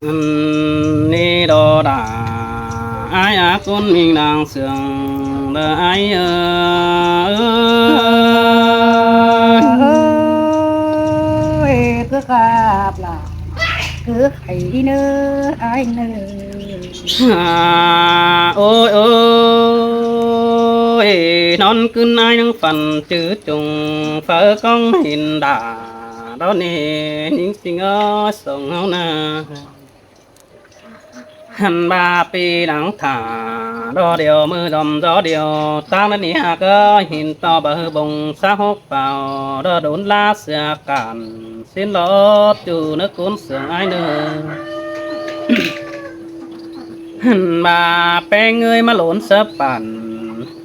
ອັນນີ້ດອດາ ອ້າຍອາກຸນມິງນາງເຊື່ອງເດີອ້າຍເອີຍ ເອີຍ ຄືຄາບລະ ຄືໄຂ້ເນີອ້າຍເນີ ໂອ້ຍ ໂອ້ຍ ນອນຄືນອ້າຍນັ່ງຝັນຈື່ຈຸງ ເຝົ້າກ້ອງເຫັນດາ ດອນນີ້ຍິງຈິງເອີຍ ສອງເຮົານາ ຫັ້ນບາປີນາງຖາ ດອດຽວມືດອມດອດຽວ ຕາງນັ້ນນີ້ຫາກເອີຍ ຫີນຕໍ່ບາຮືບົງ ສາຫົກເປົ່າ ດອດດົນລາເສືອການ ສິນຫຼໍ່ຈູເນີກຸນເຊື່ອງອ້າຍເນີ ຫັ້ນບາແປ້ງເອີຍມາໂຫຼນສະປັນ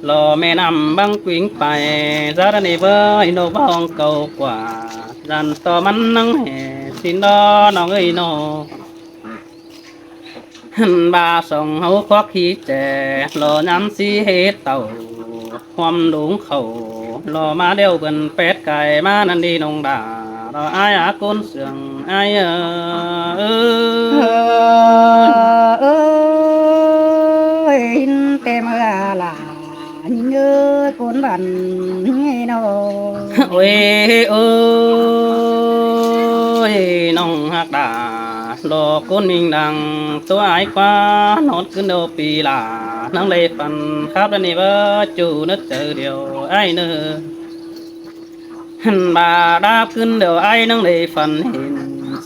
ຫຼໍ່ແມ່ນ້ຳບັງກວິງໄປ ສາດານີເວີຍນົກບ້ອງເກົາກວ່າ ຢັນຕໍ່ມັນນັງແຫ່ ສິນດອນອງເອີຍນໍ ຫັ້ນບາສອງເຮົາຄວັກຂີ້ແຈ ຫຼໍ່ຍາມສີເຮເຕົາ ຄວາມຫຼົງເຂົ້າ ຫຼໍ່ມາແລ້ວເບິ່ນແປດກາຍມານັ້ນດີນ້ອງດາ ດອກອ້າຍອາກຸນເຊື່ອງອ້າຍເອີຍ ເອີຍ ເອີຍ ເຫັນແຕ່ເມື່ອລາ ຍິງເອີຍ ຄົນບ້ານເນາະ ໂອ້ຍ ໂອ້ຍ ນ້ອງຮັກດາ ດອກຄົນມິງດັງ ຕົວອ້າຍກວ່າ ນອນຄືນດຽວປີຫຼາ ນັ່ງໄດ້ຝັນ ຄາບດານີ້ເບີ ຈູເນີເຈີດຽວ ອ້າຍເນີ ຫັ້ນບາດາບຂຶ້ນດຽວ ອ້າຍນັ່ງໄດ້ຝັນເຫັນ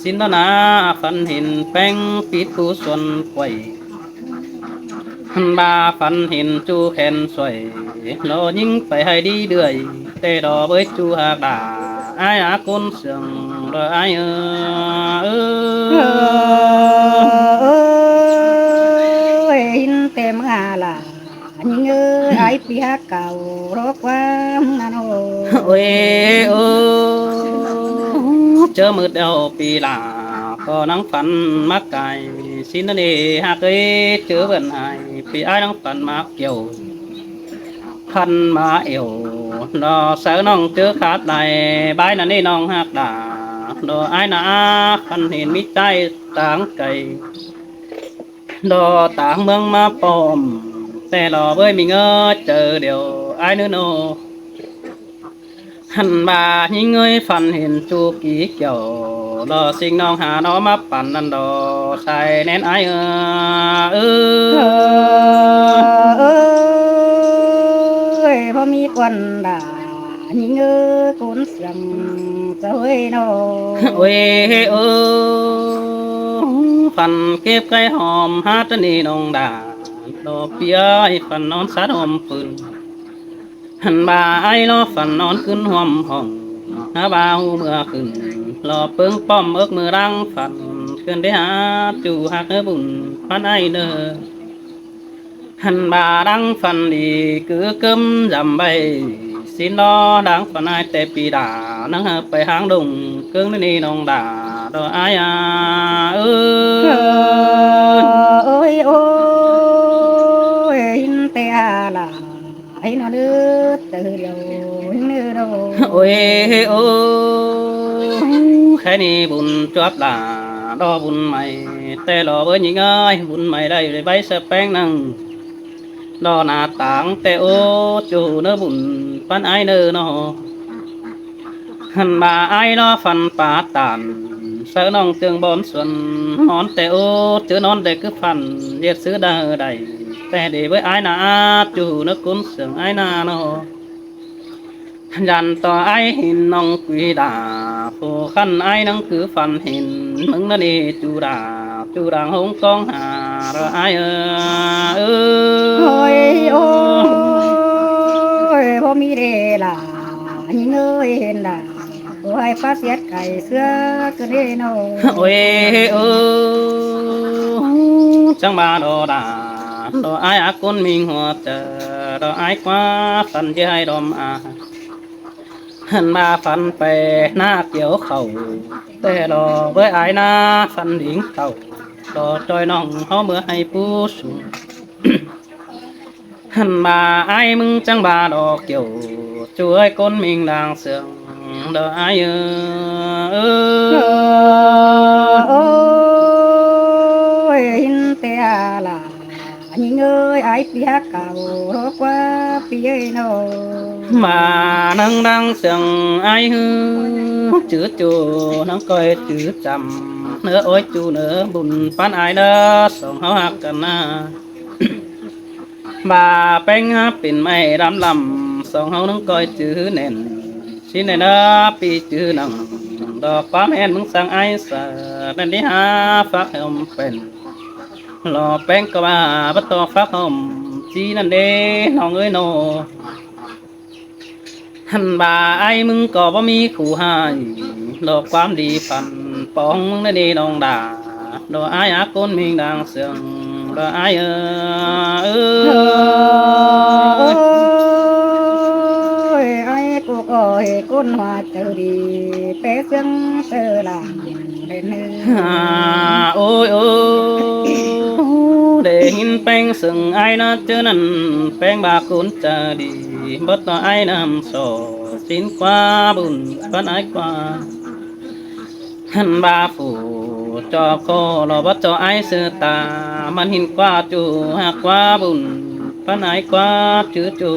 ສິນດອນາ ຝັນເຫັນແປ້ງປິດພູສວນກ້ວຍ ຫັ້ນບາຝັນເຫັນຈູແຂນສວຍ ລໍຍິງໄປໃຫ້ດີເດືອຍ ແຕ່ດອກເບີຍຈູຫາກດາ ອ້າຍອາກຸນເຊື່ອງເດີອ້າຍເອີຍ ເອີຍ ເອີຍ ເຫັນແຕ່ເມື່ອລາ ຍິງເອີຍ ອ້າຍປີຫາກເກົ່າ ດອກວ່ານະໂນ ໂອ້ຍ ໂອ້ ເຈີມືດແລ້ວປີຫຼາ ກໍນັ່ງຝັນມາກາຍ ສິນເດຮັກເອີຍ ເຈີເບິ່ນຫາຍ ປີອ້າຍນັ່ງຝັນມາກ່ຽວ ພັນມາແອວ ດອກສາວນ້ອງເຈີຂາດໄດ້ ບາຍນະນີ້ນ້ອງຮັກດາ ດອກອ້າຍນາອາ ຄັນເຫັນມີໃຈຕາງໄກ ດອກຕາງເມືອງມາປ້ອມ ແຕ່ດອກເບີຍມີເງິນເຈີດຽວ ອ້າຍເນີໂນ ຫັ້ນບາຍິງເອີຍ ຝັນເຫັນຈູກີກ່ຽວ ດອກສິ່ງນ້ອງຫານ້ອງມາປັນນັ້ນດອກ ສາຍແໜ້ນອ້າຍເອີຍ ເອີ ເອີ ເອີຍ ພໍມີກວນດາ ຍິງເອີຍ ກຸນສຽງເຈົ້າເອີຍເນາະ ໂອ້ຍ ໂອ້ ຝັນເກັບໄກ່ຫອມ ຫາຕະນີນ້ອງດາ ດອກເປີຍ ຝັນນອນສາດຫອມຟືນ ຫັ້ນບາອ້າຍລໍຝັນນອນຄືນຮ່ວມຫ້ອງ ຫາບາຫູເມື່ອຄືນ ລໍເປິງປ້ອມເອິກມືລັງຝັນ ຄືນໄດ້ຫາຈູຮັກເນີບຸນ ພັນອ້າຍເນີ ຫັ້ນບາດັງຝັນດີ ກືກຶມຢຳໄວ້ ສິນລໍດັງຝັນອ້າຍແຕ່ປີດາ ນັ່ງເຮີໄປຫາງດົງ ເກິ່ງນີ້ນ້ອງດາ ດອກອ້າຍອາເອີຍ ໂອ້ຍ ໂອ້ຍ ເຫັນແຕ່ອາລາ ໃຫ້ນອນເອີດເຕີດຽວເນີໂດ ໂອ້ຍ ໂອ້ ແຄ່ນີ້ບຸນຈວບຫຼາ ດອກບຸນໃໝ່ ແຕ່ລໍເບີຍຍິງເອີຍ ບຸນໃໝ່ໄດ້ໃບສະແປງໜຶ່ງ ດອກໜ້າຕ່າງແຕ່ໂອ ຈູເນີບຸນ ປັນອ້າຍເນີເນາະ ຫັ້ນບາອ້າຍລໍຝັນປາຕານ ສາວນ້ອງເຈີງບອນສວນ ນອນແຕ່ໂອ ເຈີນອນແຕ່ຄືຝັນ ຢຽດຊື້ດາເຮີໃດ ແຕ່ເດເບີຍອ້າຍນາອາ ຈູເນີກຸນເຊື່ອງອ້າຍນາເນາະ ຢັນຕໍ່ອ້າຍເຫັນນ້ອງກຸຍດາ ຜູ້ຄັນອ້າຍນັ່ງຄືຝັນເຫັນ ມຶງນະເນຈູດາ ຈູດາຫົງກອງຫາ ເດີອ້າຍເອີຍ ໂອ້ຍ ໂອ້ຍ ບໍ່ມີເດລາ ຍິງເອີຍເຫັນດາ ບໍ່ໃຫ້ປາສຽດໄກ່ເສືອກະເດໂນ ໂອ້ຍ ໂອ້ ຈັ່ງບາດອດາ ດອກອ້າຍອາກຸນມິງຫົວເຈີ ດອກອ້າຍກວ່າຝັນຈະໃຫ້ດອມອາ ຫັ້ນມາຝັນໄປນາກ່ຽວເຂົ້າ ແຕ່ລໍເບີຍອ້າຍນາຝັນດິງເຕົ້າ ລໍຈ່ອຍນ້ອງເຮົາເມືອໃຫ້ປູສູ ຫັ້ນມາອ້າຍມຶງຈັ່ງບາດອກກ່ຽວ ຈວຍກົ້ນມິງດາງເຊື່ອງ ເດີອ້າຍເອີຍ ໂອ້ ຍິງເອີຍ ອ້າຍເປຍກາວ ກວ່າປີເອີຍເນາະ ມານັ່ງດັງສຽງອ້າຍຮື ຈື່ຈູ ນັ່ງກ້ອຍຈື່ຈຳ ເນີອ້ອຍຈູເນີ ບຸນປານອ້າຍເດີ ສອງເຮົາຮັກກັນນາ ບາແປ້ງຫາເປັນໄມ້ດຳລຳ ສອງເຮົານັ່ງກ້ອຍຈື່ແໜ້ນ ຊິແໜ້ນເດີ ປີຈື່ນັ່ງ ດອກຄວາມແຫ່ນມຶງສັງອ້າຍສາ ແໜ້ນທີ່ຫາຟັກຫອມເປັນ ລໍແປ້ງກໍວ່າ ບໍ່ຕ້ອງຟັກຫອມ ຈີນັ້ນເດ້ ນ້ອງເອີຍເນາະ ຫັ້ນວ່າອ້າຍມຶງກໍບໍ່ມີຄູ່ໃຫ້ ດອກຄວາມດີພັນປອງມຶງນະເດນ້ອງດາ ດອກອ້າຍອາກຸນມິງດາງເຊື່ອງ ດອກອ້າຍເອີຍ ອ້າຍກູກໍເຮັດຄົນຫົວໃຈດີ ເປເຊື່ອງເຊີລາ ໂອ້ຍໂອ້ຍ ໄດ້ຍິນແປ້ງເຊິ່ງອ້າຍນະເຈີນັ້ນ ແປ້ງບາກຸນຈາດີ ບໍ່ຕໍ່ອ້າຍນຳສອນ ສິນກວ່າບຸນປານອ້າຍກວ່າ ຫັ້ນບາຜູ້ຈອບຂໍ ລໍບໍ່ເຈາະອ້າຍຊື່ຕາ ມັນຫີນກວ່າຈູ ຮັກກວ່າບຸນປານອ້າຍກວ່າ ຈື່ຈູ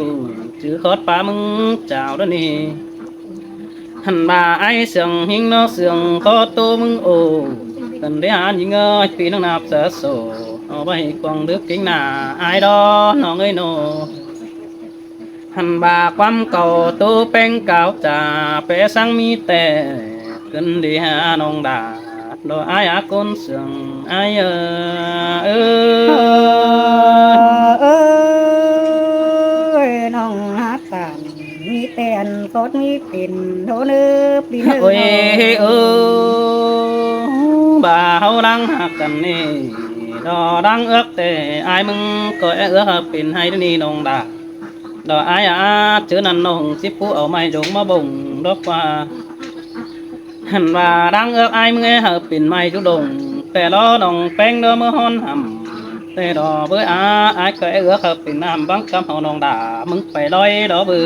ຈື່ຂອດປາມຶງຈາວດຽວນີ້ ຫັ້ນວ່າອ້າຍເຊື່ອງຫິງນອກເຊື່ອງຂໍໂຕມຶງໂອ ກັນໄດ້ຫາຍິງເອີຍ ປີນັງນາບສາໂສ ເອົາໄວ້ກວາງດຶກກິງໜ້າອ້າຍດອກ ນ້ອງເອີຍເນາະ ຫັ້ນວ່າຄວາມເກົ່າໂຕແປ້ງກາວຈາ ແປສັງມີແຕ່ ຂຶ້ນດີຫານ້ອງດາ ດອກອ້າຍອາກຸນເຊື່ອງ ອ້າຍເອີຍ ເອີຍ ນ້ອງຮັກກັນ ມີແຕ່ອັນກົດມີປິ່ນ ໂທເນີປີເນີ ໂອ້ຍເອີຍ ບາເຮົາດັງຮັກກັນນີ້ ດອກດັງເອືອກແຕ່ອ້າຍມຶງ ກໍແອເອືອກເປັນໄຫ້ດຽວນີ້ນ້ອງດາ ດອກອ້າຍອາ ເຈີນັ້ນນ້ອງຊິປູເອົາໄມ້ດົງມາບົງດອກກວ່າ ຫັ້ນວ່າດັງເອືອກອ້າຍມຶງແອເຮົາເປັນໄມ້ຢູ່ດົງ ແຕ່ລໍນ້ອງແປ້ງເດີເມື່ອຮ້ອນຫຳ ແຕ່ດໍເບີອາ ອ້າຍກໍແອເອືອກເຮົາເປັນນ້ຳບັງກຳເຮົານ້ອງດາ ມຶງໄປລອຍດໍເບີ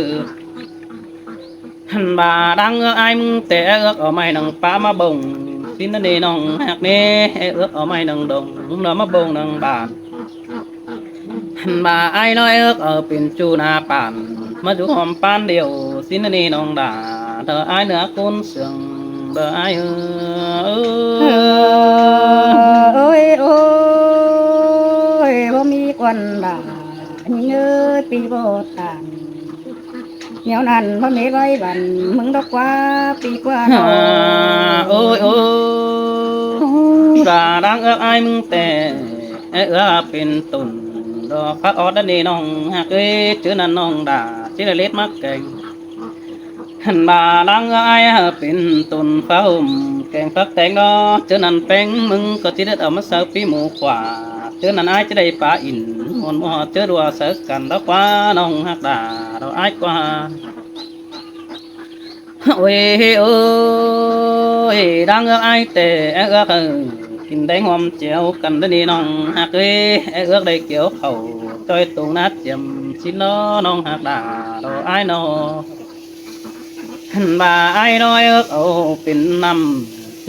ຫັ້ນວ່າດັງເອືອກອ້າຍມຶງແຕ່ເອເອືອກເອົາໄມ້ໜັງປາມາບົງ ສິນນະເນນ້ອງຮັກເນ ເອເອືອກເອົາໄມ້ໜັງດົງ ດອກມາບົງໜັງບານ ຫັ້ນວ່າອ້າຍນ້ອຍເອີກເອົາເປັນຈູໜ້າປານ ມາຢູ່ຫອມປານດຽວ ສິນນະເນນ້ອງດາ ເດີອ້າຍເໜືອໂກນເຊື່ອງ ເດີອ້າຍເອີຍ ໂອ້ຍ ໂອ້ຍ ບໍ່ມີກວນດາ ຍິງເອີຍ ປີບໍ່ຕານ ແນວນັ້ນບໍ່ເມໄວ້ບັນ ມຶງດອກກວ່າປີກວ່າເນາະ ໂອ້ຍ ໂອ້ຍ ດາດັງເອືອກອ້າຍມຶງແຕ່ ເອເອືອກເປັນຕົ້ນ ດອກຜັກອອດດາເນນ້ອງຮັກເອີຍ ເຈີນັ້ນນ້ອງດາ ຊິໄດ້ເລັດມາແກງ ຫັ້ນວ່າດັງເອືອກອ້າຍເປັນຕົ້ນຟ້າຫົ່ມ ແກງຜັກແຕງເນາະ ເຈີນັ້ນແປ້ງ ມຶງກໍຊິໄດ້ເອົາມາເສີບປີໝູກວ່າ ເຈີນັ້ນອ້າຍຈະໄດ້ປາອິນ ມ່ວນບໍ່ເຈີດັວເສີກັນດອກວ່າ ນ້ອງຮັກດາ ດອກອ້າຍກວ່າ ໂອ້ຍ ໂອ້ຍ ດັງເອືອກອ້າຍແຕ່ ເອເອືອກເອີຍ ກິນໄດ້ຫອມແຈ່ວກັນເດີນີ້ນ້ອງຮັກເອີຍ ເອເອືອກໄດ້ກ່ຽວເຂົ້າ ຈ້ອຍຕົງນາຈຽມຊິນເນາະ ນ້ອງຮັກດາ ດອກອ້າຍເນາະ ຫັ້ນວ່າອ້າຍນ້ອຍເອີກເອົາເປັນນ້ຳ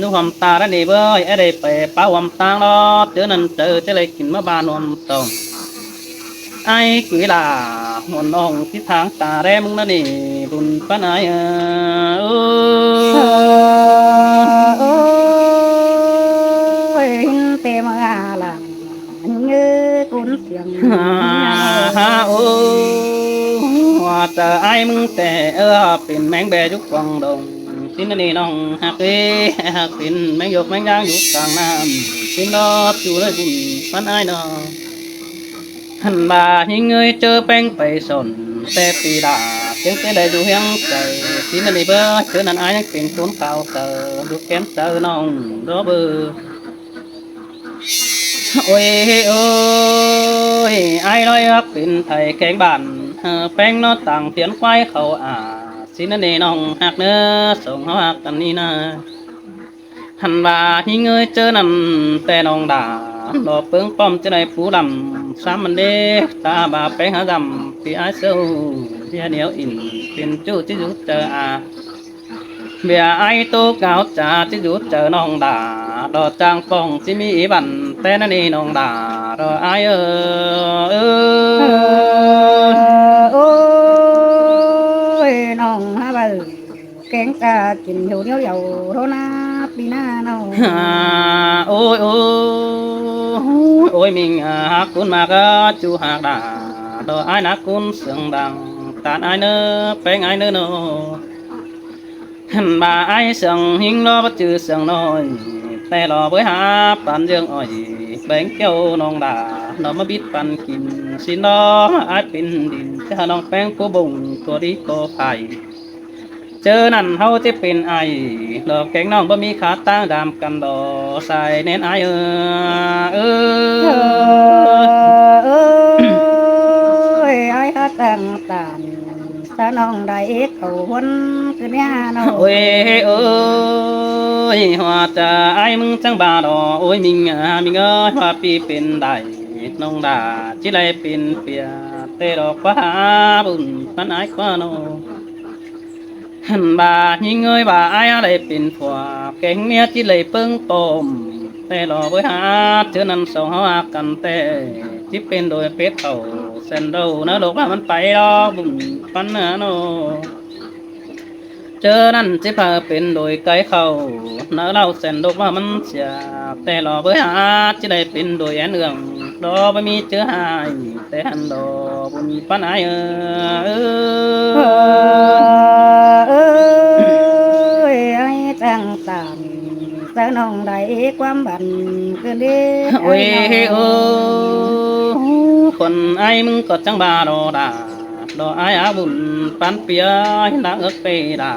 ນຸຫອມຕາລະນີ້ເບີຍ ອ້າຍໄດ້ໄປປະຫວມຕາງເນາະ ເຈີນັ້ນເຈີຈະໄດ້ກິນມາບານວມຕ້ອງ ອ້າຍກຸຍຫຼ້າ ຫົວນ້ອງທີ່ທາງຕາແລມຶງນະນີ້ ບຸນປານອ້າຍເອີຍ ໂອ້ຍ ເຫັນແຕ່ມາລະ ເງີກຸນສຽງ ໂອ້ ວ່າແຕ່ອ້າຍມຶງແຕ່ ເອີ ເປັນແມງແບຢູ່ກວາງດົງ ຊິນນະນີ້ນ້ອງຮັກເອີຍ ຮັກເປັນແມງຢົກແມງຢາງຢູ່ກາງນ້ຳ ຊິນເນາະ ຢູ່ເລີຍບຸນປານອ້າຍເນາະ ຫັ້ນວ່າຍິງເອີຍ ເຈີແປ້ງໄປສົນແຕ່ປີດາ ຈຶ່ງຈະໄດ້ຢູ່ຮຽງໃຈ ຊິນນະນີ້ເບີ ເຈີນັ້ນອ້າຍຍັງເປັນຄົນຂາວເຕີ ຢູ່ແກ້ມໃຈນ້ອງດອກເບີ ໂອ້ຍ ໂອ້ຍ ອ້າຍນ້ອຍຮັກເປັນໄທແຂງບ້ານ ເອີ ແປ້ງເນາະ ຕ່າງພຽນຄວາຍເຂົ້າອາ ຊິນນະນີ້ນ້ອງຮັກເນີ ສອງເຮົາຮັກກັນນີ້ນາ ຫັ້ນວ່າຍິງເອີຍ ເຈີນັ້ນແຕ່ນ້ອງດາ ດອກເປິງປ້ອມຈະໄດ້ຜູ້ດຳ ຊ້ຳມັນເດ ຕາບາແປ້ງຫາດຳ ທີ່ອ້າຍເຊົາ ທີ່ຫາໜຽວອິນ ເປັນຈຸທີ່ຢູ່ເຈີອາ ເບຍໄອໂຕກາວຈາ ທີ່ຢູ່ເຈີນ້ອງດາ ດອກຈາງປ່ອງທີ່ມີອີບັນ ແຕ່ນະນີ້ນ້ອງດາ ດອກອ້າຍເອີຍ ເອີ ໂອ້ຍ ນ້ອງຫາເວົ້າ ແກງກະກິນຢູ່ດຽວໆ ໂທນາປີໜ້າເນາະ ໂອ້ຍ ໂອ້ຍ ໂອ້ຍ ມິງຫາກຄຸນມາກະຈູຫາກດາ ດອກອ້າຍນາກຄຸນເສີງດັງ ຕານອ້າຍເນີ ແປ້ງອ້າຍເນີເນາະ. ຫັ້ນວ່າອ້າຍເຊື່ອງຫິງລໍບໍ່ຈື່ເຊື່ອງນ້ອຍ ແຕ່ລໍເວີຍຫາປານເຢິງອ້ອຍ ແບງແກ້ວນ້ອງດາ ລໍມາບິດປັນກິນ ຊິນອມອ້າຍເປັນດິນ ຈະຫານ້ອງແປ້ງຜູ້ບົງຕົວດີກໍໄພ ເຈີນັ້ນເຮົາຈະເປັນອ້າຍ ດອກແກງນ້ອງບໍ່ມີຂາຕ່າງດາມກັນດອກ ສາຍແໜ້ນອ້າຍເອີຍ ເອີ ເອີຍ ອ້າຍຫາຕັ້ງຕານ ສາວນ້ອງໄດ້ເຂົ້າຫົນຄືແນວເນາະ ໂອ້ຍ ໂອ້ຍ ຫົວໃຈອ້າຍມຶງຈັ່ງບາດອກ ໂອ້ຍ ມິງ ມິງເອີຍ ວ່າປີເປັນໄດ້ນ້ອງດາ ຊິໄດ້ເປັນເປຍ ແຕ່ດອກວ່າຫາບຸນປັນອ້າຍກວ່າເນາະ ຫັ້ນວ່າຍິງເອີຍ ວ່າອ້າຍໄດ້ເປັນຜົວ ແກງເມຍຈິໄດ້ເບິ່ງປ້ອມ ແຕ່ລໍເວີຍຫາເທື່ອນັ້ນ ສອງເຮົາຮັກກັນແທ້ ຈິເປັນໂດຍເປັດເຂົ້າ ແຊນໂດນະໂລກວ່າມັນໄປດອກບຸນປັນເນາະ ເຈີນັ້ນຊິພາເປັນໂດຍໄກ່ເຂົ້າ ນະເລົ່າແຊນໂດກວ່າມັນເສຍ ແຕ່ລໍເວີຍຫາ ຊິໄດ້ເປັນໂດຍແອນເອື້ອງ ດອກບໍ່ມີເຈີຫາຍ ແຕ່ຫັ້ນດອກບຸນປັນອ້າຍເອີຍ ເອີ ເອີຍ ອ້າຍຕັ້ງຕານ ສາວນ້ອງໄດ້ຄວາມບັນຄືນເດ້ ໂອ້ຍ ໂອ້ຍ ຄົນອ້າຍມຶງກໍຈັ່ງບາດອກດາ ດອກອ້າຍອາບຸນປັນເປຍ ນາງເອິກເປດາ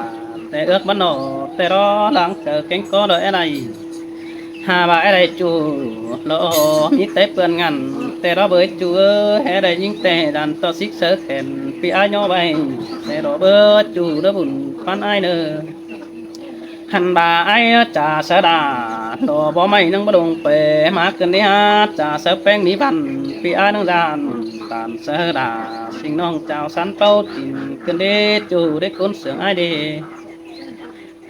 ແຕ່ເອິກມັນນອກ ແຕ່ລໍຫຼັງເຈີແກງກໍດອກແອໄດ ຫາວ່າແອໄດຈູ ລໍມີແຕ່ເປື້ອນງັນ ແຕ່ລໍເບີຍຈູເອີຍ ແອໄດຍິງແຕ່ດັນຕໍ່ຊິກເຊີແຂນ ປີອ້າຍຍໍໄວ້ ແຕ່ລໍເບີຍຈູເດີບຸນປັນອ້າຍເນີ ຫັ້ນວ່າອ້າຍຈາສະດາ ລໍບໍ່ໄໝ້ນັງບໍ່ລົງເປ ມາຂຶ້ນໄດ້ຫາຈາສະແປ້ງມີບັນ ປີອ້າຍນັງດານ ຕານສະດາ ຊິງນ້ອງຈາວສັນເປົາຈິນ ຂຶ້ນເດຈູໄດ້ຄົນເຊື່ອງອ້າຍເດ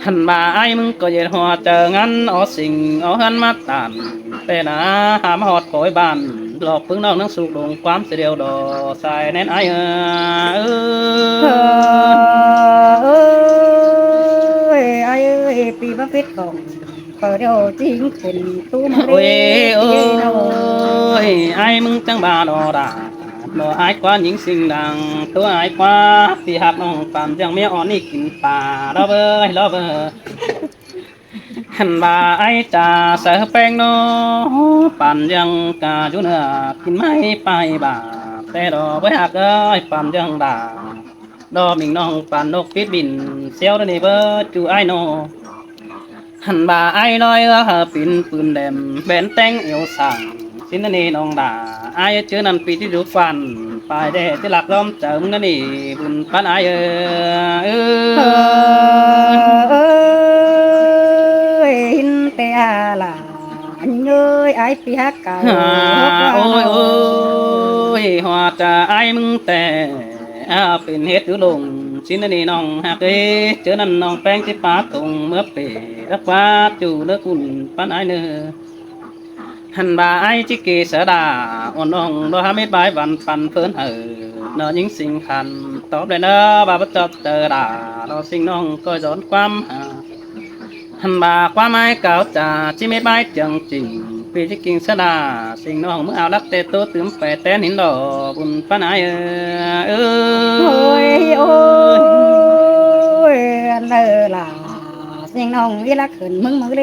ຫັ້ນວ່າອ້າຍມຶງກໍເຢັດຫົວເຈີງານ ເອົາສິ່ງເອົາເຮືອນມາຕານ ແຕ່ນາຫາມາຮອດໂພຍບ້ານ ຫຼອກເພິ່ງນ້ອງນາງສຸກລົງຄວາມສະດຽວດອ ສາຍແໜ້ນອ້າຍເອີຍ ເອີ ເອີຍ ອ້າຍເອີຍ ປີມາຜິດຂອງ ເປີດໂອຈິງເປັນຕູ້ມາເລ ໂອ້ຍ ໂອ້ຍ ອ້າຍມຶງຈັ່ງບາດອດາ ບໍ່ອາຍກວ່າຍິງສິ່ງດັງ ຕົວອາຍກວ່າທີ່ຮັກນ້ອງປານ ຢ່າງເມຍອ່ອນນີ້ກິນປາ ລອເບີຍ ລອເບີຍ ຫັ້ນວ່າອ້າຍຈາໃສ່ແປ້ງເນາະ ປານຍັງກະຢູ່ເໜືອ ກິນໄມ້ໄປບາ ແຕ່ດອກເບີຍຮັກເອີຍ ປານຍັງດາ ດອກມິງນ້ອງປານນົກປີດບິນ ສຽວດຽວນີ້ເບີຍຈູອ້າຍເນາະ ຫັ້ນວ່າອ້າຍລອຍເອີ ເຮົາປິ່ນປືນແຫຼມ ແບນແຕ່ງເອວສ້າງ ຊິນນະນີນ້ອງດາ ອ້າຍເຈີນັ້ນປີທີ່ດຸຟັນ ປາຍແດ່ທີ່ລັກລ້ອມໃຈມຶງນະນີ ບຸນປັນອ້າຍເອີຍ ເອີຍ ເອີຍ ເຫັນແຕ່ອາລາ ອັນເອີຍ ອ້າຍປີຮັກເກົ່າ ໂອ້ຍ ໂອ້ຍ ຫົວໃຈອ້າຍມຶງແຕ່ ອ້າວ ເປັນເຫດຢູ່ຫຼົງ ຊິນນະນີນ້ອງຮັກເອີຍ ເຈີນັ້ນນ້ອງແປ້ງທີ່ປາຕົງເມືອເປ ຮັກວ່າຈູເດີກຸນປັນອ້າຍເນີ ຫັ້ນວ່າອ້າຍຈິເກສະດາ ອ່ອນອ່ອງດອກຫາເມັດບາຍວັນປັນເພີນເຫີ ນອນຍິງສິງຂັນ ຕອບແດ່ເນີວ່າບໍ່ຈອບເຈີດາ ດອກສິງນ້ອງກໍຍ້ອນຄວາມຫາ ຫັ້ນວ່າຄວາມໝາຍກ່າວຈາ ຈິເມັດບາຍເຈີງຈິງ ປີຈິກິງສະດາ ສິງນ້ອງເມືອອາວລັກແຕ່ໂຕຕື່ມໄປແຕ່ນຫີນດອກ ບຸນປານອາຍເອີຍ ເອີຍ ໂອ້ຍ ໂອ້ຍ ອັນເດີລະ ສິງນ້ອງວິລະຂຶ້ນເມືອງເມືອເລ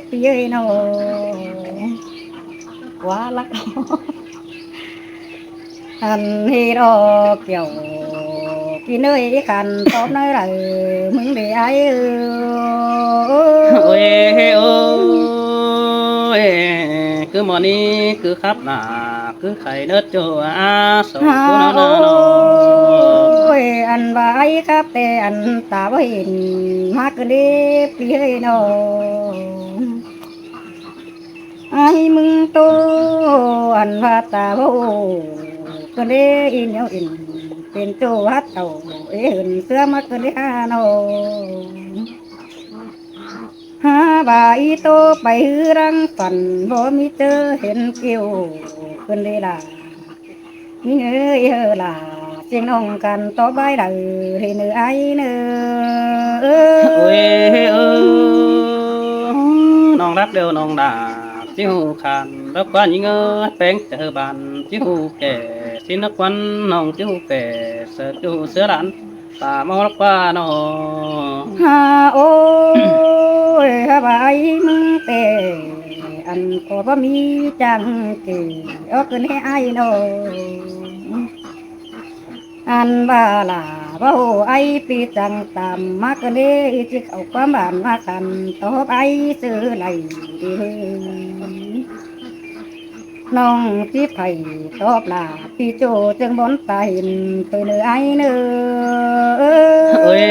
ປີເອີຍນ້ອງ ວ່າລັກ ອັນເຮັດອອກແກ້ວ ກິນເອີຍຄັນຕອບໜ້ອຍລະເອີ ມຶງເດອ້າຍເອີຍ ໂອ້ຍ ໂອ້ຍ ຄືໝໍນີ້ຄືຄັບໜ້າ ຄືໄຂ້ເນີດໂຈອາ ສອງຄົນເນາະ ໂອ້ຍ ອັນວ່າອ້າຍຄັບແຕ່ອັນຕາບໍ່ເຫັນ ມາກະເດປີເອີຍນ້ອງ ອ້າຍມຶງໂຕ ອັນວ່າຕາເວົ້າ ກະເດອີແນວເອັນ ເປັນໂຕຮັດເອົາ ເອເຫັນເສືອມາກະເດຫານ້ອງ ຫາວ່າອີໂຕໄປຮືລັງຝັນ ບໍ່ມີເຈີເຫັນກິວ ເພິ່ນເດລະ ຍິງເອີຍເອີລະ ສຽງນ້ອງກັນຕອບບາຍລະເອີ ເຮເນີອ້າຍເນີ. ໂອ້ຍເອີ ນ້ອງລັກແລ້ວນ້ອງດາ ຊິຮູ້ຄັນ ລັກກວ່າຍິງເອີຍ ແປງເຈີບານ ຊິຮູ້ແກ່ ຊິນັກວັນ ນ້ອງຊິຮູ້ແກ່ ເສືອ ຊິຮູ້ເສືອຫຼານ ຕາມອອກກວ່ານ້ອງ ຫາໂອ້ຍ ຫາວ່າອ້າຍມຶງແຕ່ ອັນກໍບໍ່ມີຈັງເກ ອອກຂຶ້ນໃຫ້ອ້າຍນ້ອງ ອັນວ່າລະ ເວົ້າອ້າຍປີຈັງຕາມມາກະເນ ຊິເອົາຄວາມບານມາຄັນ ຕອບອ້າຍຊື່ໄຫຼເດ. ນ້ອງຊິໃຜຕອບລະ ປີໂຈຈຶ່ງບົນຕາເຫັນ ໂຕຍເນີອ້າຍເນີ. ໂອ້ຍ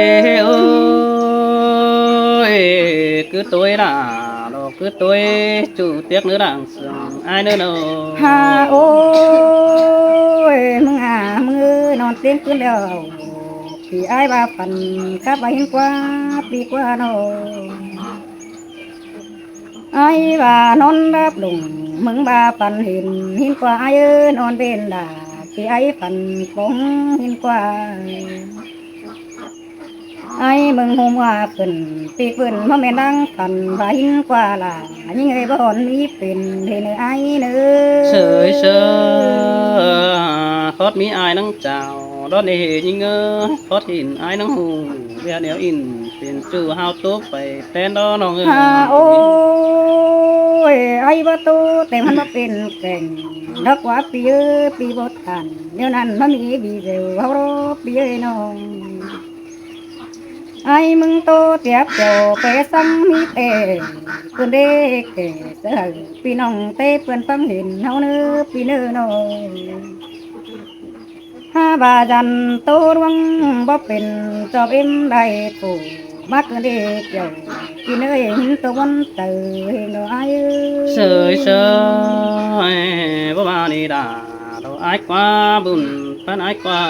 ໂອ້ຍ ຄືໂຕຍລະ ດອກຄືໂຕຍ ຈູຕຽກເນີລາງເຊື່ອງອ້າຍເນີເນາະ. ຫາໂອ້ຍ ມຶງອາ ມຶງເອີຍ ນອນຕຽງຄືນແລ້ວ ທີ່ອ້າຍວ່າຝັນ ຄັບວ່າເຫັນກວ່າ ປີກວ່າເນາະ. ອ້າຍວ່ານອນຫຼັບລົງ ມຶງວ່າຝັນເຫັນ ເຫັນກວ່າອ້າຍເອີຍ ນອນເວັນດາ ທີ່ອ້າຍຝັນປົງເຫັນກວ່າ ອ້າຍມຶງຫົວເມືອຂຶ້ນ ປີກເພິ່ນບໍ່ແມ່ນດັ່ງຝັນ ວ່າເຫັນກວ່າຫຼາຍ ຍິງເອີຍ ບໍ່ຮອນມີເປັນເດເນີອ້າຍເນີ. ເສີຍເສີຍ ຄອດມີອ້າຍນາງເຈົ້າ ດອນເອຍິງເອີຍ ຄອດເຫັນອ້າຍນາງຮູ້ ວຽນແນວອິນ ເປັນຈູ່ຫາວໂຕໄປແຕ່ນດອນນ້ອງເອີຍ. ຫາໂອ້ຍ ອ້າຍວ່າໂຕ ແຕ່ມັນບໍ່ເປັນແກ່ງ ດອກວ່າປີເອີຍ ປີບໍ່ທັນ ແນວນັ້ນມັນມີບີເດວເຮົາລໍ ປີເອີຍນ້ອງ. ອ້າຍມຶງໂຕຕຽບເຈົ້າ ແປສັງມີແຕ່ ເພິ່ນເດແກ່ສະເຫີ ພີ່ນ້ອງເຕເພິ່ນຟັງເຫັນເຮົາເນີ ພີ່ເນີນ້ອງ. ຫາວ່າຈັນໂຕດວງບໍ່ເປັນ ຈອບເອັມໄດ້ໂກ ມັກເດີກຽວ ກິນເອີຍ ຫີນໂຕວົນເຕີເຮງດອກອ້າຍເອີຍ. ເສີຍເສີຍ ບໍ່ວ່ານີ້ດາ ດອກອ້າຍກວ່າ ບຸນປັນອ້າຍກວ່າ.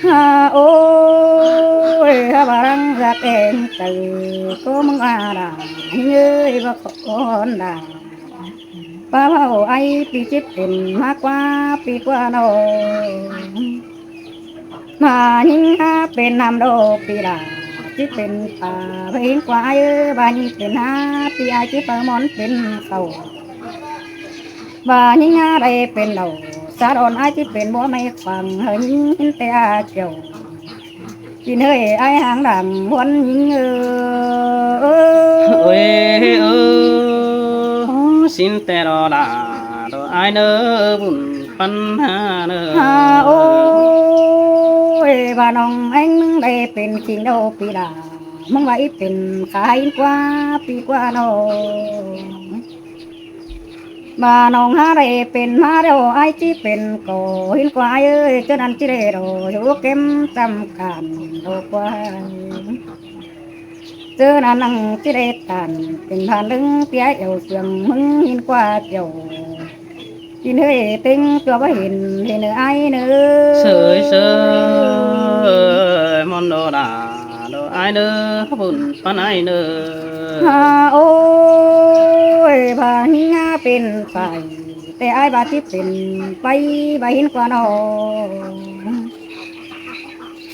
ຫາໂອ້ຍ ຫາວ່າລັງຮັກແອງເຕີ ໂກມຶງວ່າດາ ເຮີ້ຍ ບໍ່ຄອນດາ. ປາເວົ້າໄອປີຈິບເປັນມາກວ່າປີກວ່ານ້ອງ ມາຍິງຫາເປັນນຳດອກປີລາ ຈິບເປັນປາເພງກວ່າໄອເອີ ບາຍິງເປັນຫາປີອາຍຈິບເອົາໝອນເປັນເຂົ້າ ບາຍິງຫາໄດ້ເປັນເຫຼົ້າ ສາດອນອາຍຈິບເປັນບົວໄມ້ຂວາງ ເຮີຍິງເຫັນແຕ່ອາຈຽວ ກິນເຮີ້ຍ ອ້າຍຫາງດຳວອນຍິງເອີ. ໂອ້ຍເອີ ຊິນແຕ່ດອລາ ດອກອ້າຍເນີ ບຸນປັນຫາເນີ. ຫາໂອ້ຍ ວ່ານ້ອງແອງມຶງໄດ້ເປັນຄິງດອກປີລາ ມຶງວ່າອີເປັນຂາຍກວ່າປີກວ່ານ້ອງ. ວ່ານ້ອງຫາໄດ້ເປັນມາແລ້ວ ອ້າຍຈິເປັນກໍເຫັນກວ່າອ້າຍເອີຍ ເຈົ້ານັ້ນຈິໄດ້ລໍຢູ່ເກັມຈຳການດອກກວ່າ ເຈົ້ານັ້ນນັ່ງຈິໄດ້ຕານເປັນຜ່ານເລິງເຕຍແອວສຽງ ມຶງເຫັນກວ່າເຈົ້າ ກິນເຮີ້ຍ ເຕັງຕົວບໍ່ເຫັນເຫັນເນີອ້າຍເນີ. ເສີຍເສີຍ ມອນດອລາ ດອກອ້າຍເນີ ບຸນປັນອ້າຍເນີ. ຫາໂອ້ຍ ພາເຮຍເປັນໄປ ແຕ່ອ້າຍວ່າຊິເປັນໄປ ບໍ່ເຫັນກວ່ານ້ອງ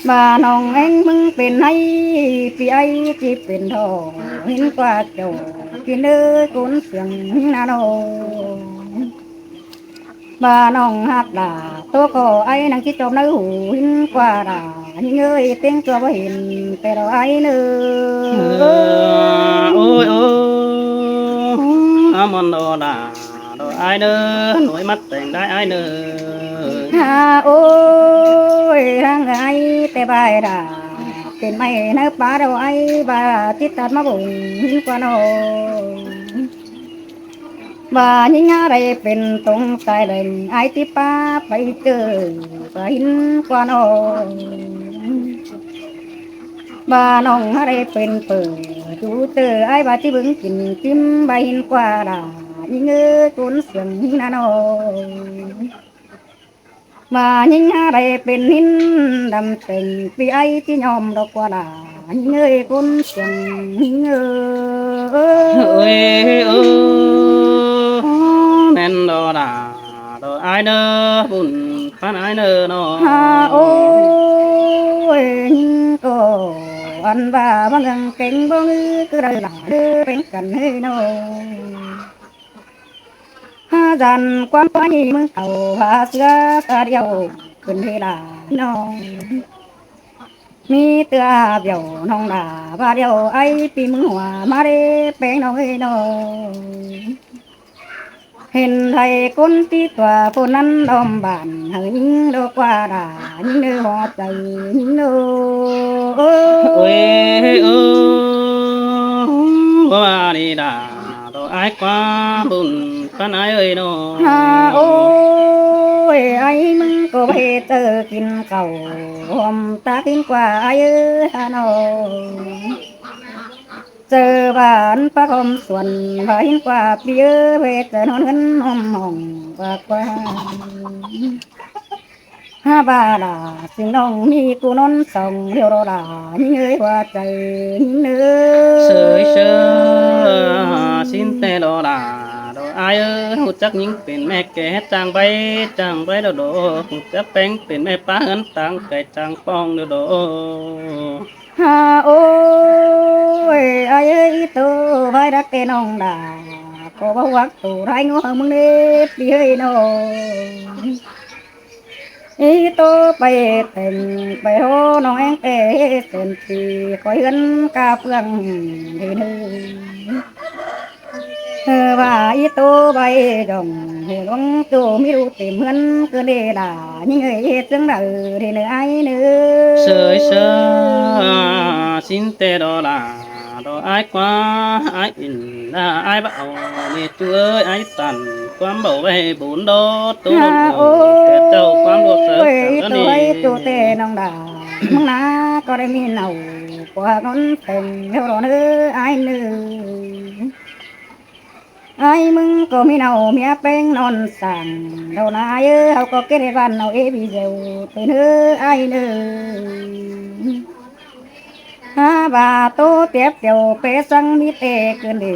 ວ່ານ້ອງແອງມຶງເປັນໄຮ ປີອ້າຍຈິເປັນທໍ່ ເຫັນກວ່າເຈົ້າ ກິນເອີຍ ກຸນສຽງນານ້ອງ. ວ່ານ້ອງຮັກດາ ໂຕກໍໄອນັງຄິດຈອບໃນຫູ ເຫັນກວ່າດາ ຍິງເອີຍ ເຕັງຕົວບໍ່ເຫັນແຕ່ດອກອ້າຍເນີ. ໂອ້ຍໂອ້ຍ ອາມອນດອດາ ດອກອ້າຍເນີ ໜ່ວຍມັດແຕ່ງໄດ້ອ້າຍເນີ. ຫາໂອ້ຍ ຫາງໄອແຕ່ບາຍດາ ເປັນໄມ້ໃນປ່າດອກໄອ ວ່າຕິດຕັດມາບົ່ງ ເຫັນກວ່ານ້ອງ. ວ່າຍິງຫາໄດ້ເປັນຕົງຕາຍແລ້ງ ອາຍຕິປາໄປເຈີ ກະເຫັນກວ່ານ້ອງ. ວ່ານ້ອງຫາໄດ້ເປັນເປີດ ດູເຕີ ອາຍວ່າຊິເບິ່ງກິນກິນ ບໍ່ເຫັນກວ່າດາ ຍິງເອີຍ ກຸນສຽງນານ້ອງ. ວ່າຍິງຫາໄດ້ເປັນຫີນດຳເຕັງ ປີໄອຊິຍອມດອກກວ່າດາ ຍິງເອີຍ ກຸນສຽງຍິງເອີ. ໂອ້ຍໂອ້ ແມ່ນດອກດາ ດອກອ້າຍ ເນີ ບຸນປານອ້າຍເນີເນາະ. ຫາໂອ້ຍ ຍິງກໍອັນວ່າບໍ່ເລື່ອງເກັ່ງບໍ່ງືອຄືໄດ້ຫຼາຍເດີ ເປັນກັນເຮີເນາະ. ຫາຈັນຄວາມໄປມຶງເອົາຫາເສືອກະດຽວຂຶ້ນເດລານ້ອງ. ມີເທື່ອດຽວນ້ອງດາ ວ່າດຽວໄອ້ປີມືຫົວມາເດ້ແປງນ້ອງເອີຍນ້ອງ. ເຫັນໄທຄົນທີ່ຕົວຜູ້ນັ້ນດອມບານ ໃຫ້ຍິງດອກກວ່າດາ ຍິງເດີຫົວໃຈຍິງເດີ. ໂອ້ຍ ເອີ ບໍ່ວ່ານີ້ດາ ດອກອ້າຍກວ່າບຸນປານອ້າຍເອີຍນ້ອງ. ຫາໂອ້ຍ ໄອ້ມຶງກໍໄປເຈີກິນເຂົ້າ ຫອມຕາກິນກວ່າອ້າຍເອີຍຫານ້ອງ. ເຈີບ້ານປາກຫອມສວນ ພາເຫັນກວ່າປີເອີຍ ເວຈະນອນເຮືອນຫອມຫ້ອງກວ່າກວ່າ. ຫາບາດາ ຊິງນ້ອງມີກູນອນສອງດຽວໂລດາ ຍິງເອີຍຫົວໃຈຍິງເດີ. ເຊີຍເຊີຍ ຊິນແຕ່ໂລດາ ດອກອ້າຍເອີຍ ຮູ້ຈັກຍິງເປັນແມ່ແກ່ ຈ້າງໃບຈ້າງໃບໂລດ ຮູ້ຈັກແປງເປັນແມ່ປ້າເຮືອນຕ່າງໄກ ຈ້າງປ້ອງໂລດ. ຫາໂອ້ຍ ອ້າຍເອີຍ ອີໂຕໄວ້ດັກແຕ່ນ້ອງດາ ກໍບໍ່ຫວັກໂຕໄດ້ງົວເຮົາມຶງເດ້ ປີເອີຍນ້ອງ. ອີໂຕໄປແຕ່ງໄປໂຫນ້ອງແອງແຕ່ເສັນປີ ຄອຍເຮືອນກາເຟືອງເດເນີ. ເອີ ວ່າອີໂຕໄປດອງເຮດອງໂຕ ມີລູກເຕັມເຮືອນເກີນເດດາ ຍິງເອີຍ ເຮັດຈັ່ງໃດເດເນີ ອ້າຍເນີ. ເຊີຍເຊີຍ ຊິນແຕ່ດອກຫຼາ ດອກອ້າຍກວ່າ ອ້າຍອິນດາ ອ້າຍບໍ່ເອົາເມຈູເອີຍ ອ້າຍຕັນຄວາມເບົາໄວ້ບຸນດອກໂຕ. ຫາໂອ້ຍ ແຕ່ເຈົ້າຄວາມຮູ້ສຶກ ໂອ້ຍ ເຈົ້າ ໂຕ ນີ້ ໂຕແຕ່ນ້ອງດາ ມຶງນາກໍໄດ້ມີເນົາ ກວ່ານອນແຕ່ງແຖວດອນເອີຍ ອ້າຍເນີ. ອ້າຍມຶງກໍມີເນົາເມຍແປງນອນສ້າງ ເທົ່ານາເອີຍ ເຮົາກໍເກັດໃຫ້ບ້ານເອົາເອບີເຊວເປັນເອີຍ ອ້າຍເນີ. ຫາວ່າໂຕຕຽບຕຽວເປສັງມີແຕ່ເກີນເດ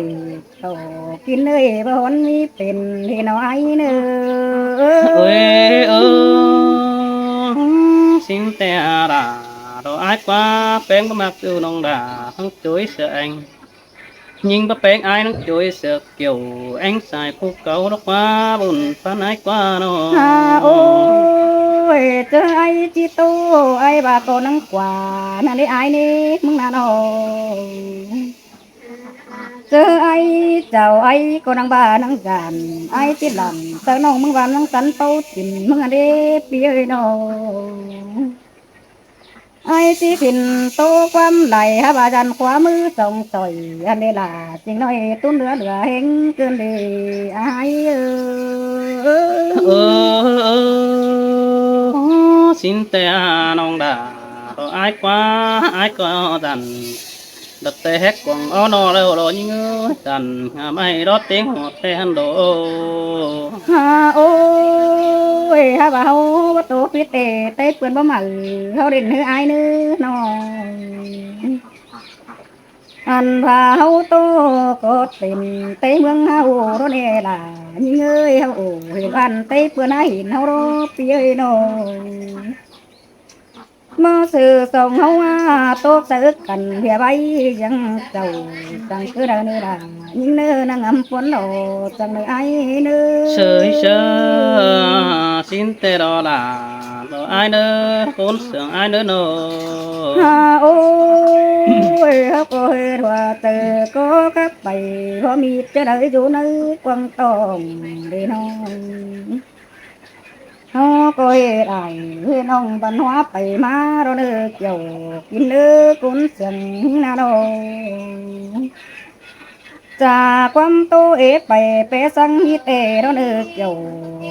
ເຂົ້າກິນເອີຍ ບໍ່ຮອນມີເປັນເດນ້ອງ ອ້າຍເນີ. ເອີຍ ເອີ ຊິງແຕ່ອາດາ ດອກອ້າຍກວ່າ ແປງບໍ່ມັກຢູ່ນ້ອງດາ ທັງຈຸ້ຍເສືອແອງ ຍິງບໍ່ແປງອ້າຍ ນັງຈຸ້ຍເສືອກ່ຽວແອງສາຍຜູ້ເກົ່າດອກວ່າ ບຸນປານອ້າຍກວ່ານ້ອງ. ຫາໂອ້ຍ ເຈີອ້າຍຈິໂຕ ອ້າຍວ່າກໍນັງກວ່ານັ້ນເດ້ ອ້າຍເດ້ ມຶງນະນ້ອງ. ເຈີອ້າຍເຈົ້າ ອ້າຍກໍນັງບ້ານັງຈານ ອ້າຍຕິດຫຼັງ ເຈີນ້ອງມຶງຫວານນັງສັນເປົ່າຈິນ ມຶງອັນເດ້ ປີເອີຍນ້ອງ. ອ້າຍຊິກິນໂຕຄວາມໄຫຼ ຫາວ່າຈານຂວາມືສອງສອຍ ອັນເດລາ ຈິງນ້ອຍຕຸ້ນເຫຼືອເຫຼືອແຮງເກີນເດ ອ້າຍເອີ. ເອີ ເອີ ຊິນແຕ່ອານ້ອງດາ ດອກອ້າຍກວ່າ ອ້າຍກໍດັນ ດັດແຕ່ແຮກກວາງເອົາໜໍ່ແລ້ວລອຍິງເອີຍ ຕັນຫາໄມ້ດອດເຕັງຫອດແຕ່ຫັ້ນໂດ. ຫາໂອ້ຍ ຫາວ່າເຮົາບໍ່ໂຕປິດເຕ ເຕເປື້ອນບໍ່ໝັ້ນ ເຮົາເດັ່ນເຮີອ້າຍເນີນ້ອງ. ອັນວ່າເຮົາໂຕກໍເຕັມເຕເມືອງເຮົາໂດເນລາ ຍິງເອີຍ ເຮົາໂອ້ເຫັນອັນເຕເປື້ອນຫາເຫັນເຮົາໂດ ປີເອີຍນ້ອງ. ມາເສືອສອງເຮົາວ່າຕົກໃສ່ກັນເພຍໄວ້ຍັງເຈົ້າ ຈັ່ງຄືໄດ້ເນີດາ ຍິງເນີນາງງາມປົນດອກ ຈັ່ງເນີອ້າຍເນີ. ເຊີຍເຊີຍ ຊິນແຕ່ດອກຫຼາ ດອກອ້າຍເນີ ຄົນເຊື່ອງອ້າຍເນີນ້ອງ. ຫາໂອ້ຍ ເຮົາກໍເຮີດວ່າເຕີກໍກັບໄປ ບໍ່ມີຈະໄດ້ຢູ່ໃນກວາງຕ້ອງເດ້ນ້ອງ. ເຮົາກໍເຮັດອ້າຍເຮັດນ້ອງບັນຫົວໄປມາ ດອນເອີກ່ຽວກິນເດີກຸນເຊື່ອງນາດອງ. ຈາກຄວາມໂຕເອໄປແປສັງມີແຕ່ ດອນເອີກ່ຽວ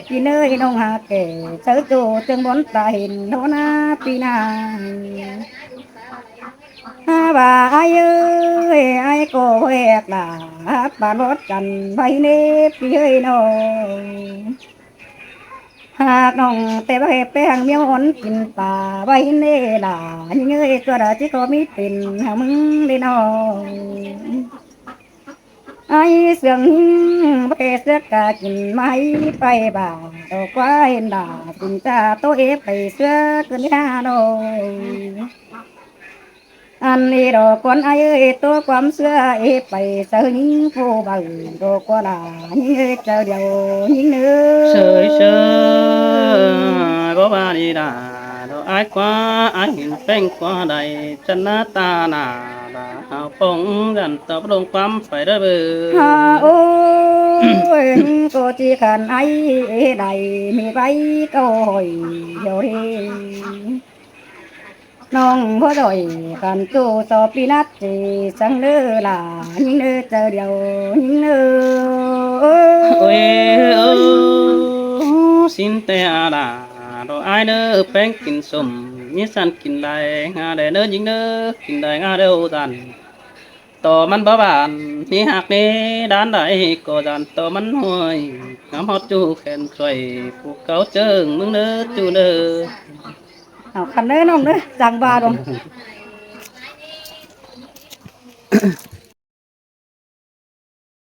ກິນເດີນ້ອງຫາແກ່ເຊີໂຈເຈີງບົນຕາເຫັນໂດນາປີນາ. ຫາວ່າອ້າຍເອີຍ ອ້າຍກໍແຫວກຫຼາບານວອດກັນໄວ້ເນ ປີເອີຍນ້ອງ. ຫາກນ້ອງແຕ່ໄວ້ແປ້ງມຽວອ່ອນກິນປາໄວ້ເນຫຼາ ຍິງເອີຍ ຕົວດາຈິຂໍມີເປັນຫາມຶງເດ້ນ້ອງ. ໄອ້ເຊື່ອງຫິງ ບໍ່ແກ່ເຊື່ອກາກິນໄມ້ໄປບາດ ດອກກວ່າເຫັນດາ ສິນຕາໂຕເອໄປເຊື່ອກຶນຫາດອກ ອັນເອດອກກ່ອນໄອ້ເອີຍ ໂຕຄວາມເຊື່ອເອໄປເຊີຍິງຜູ້ເບົາ ດອກກວ່າຫຼາຍິງເອີຍ ເຈົ້າດຽວຍິງເດີ ເຊີຍເຊີຍ ບໍ່ວ່າດີດາ ດອກອ້າຍກວ່າອ້າຍເຫັນແປ້ງກວ່າໃດ ຈັນໜ້າຕາໜ້າ ລາຫາວປ່ອງ ຢັນຕອບລົງຄວາມໄຟເດີເບີ ຫາໂອ້ຍ ກໍຊິຂັນໄອ້ເອໄດ ມີໄວ້ເກົ້າຮ້ອຍດຽວເດ ນ້ອງບໍ່ດອຍ ຂັນໂຕສອບປີນັດເຈ ສັງເດີຫຼາ ຍິງເດີເຈົ້າດຽວຍິງເດີ ໂອ້ຍ ໂອ້ ສິນແຕ່ອາດາ ດອກອ້າຍເດີ ແປ້ງກິນສົ້ມ ມີສັນກິນໄດ້ ງາແດ່ເດີຍິງເດີ ກິນໄດ້ງາເດີສັນ ໂຕມັນບໍ່ບານ ມີຮັກເດ ດ້ານໃດກໍຢ້ານ ໂຕມັນຫ້ວຍ ງາມຮອດຈູ່ແຂນຊ່ວຍ ຜູ້ເກົ່າເຈິງມຶງເດີຈູ່ເດີ ເອົາຄັນເດີນ້ອງເດີ ຈັງວ່າດອງ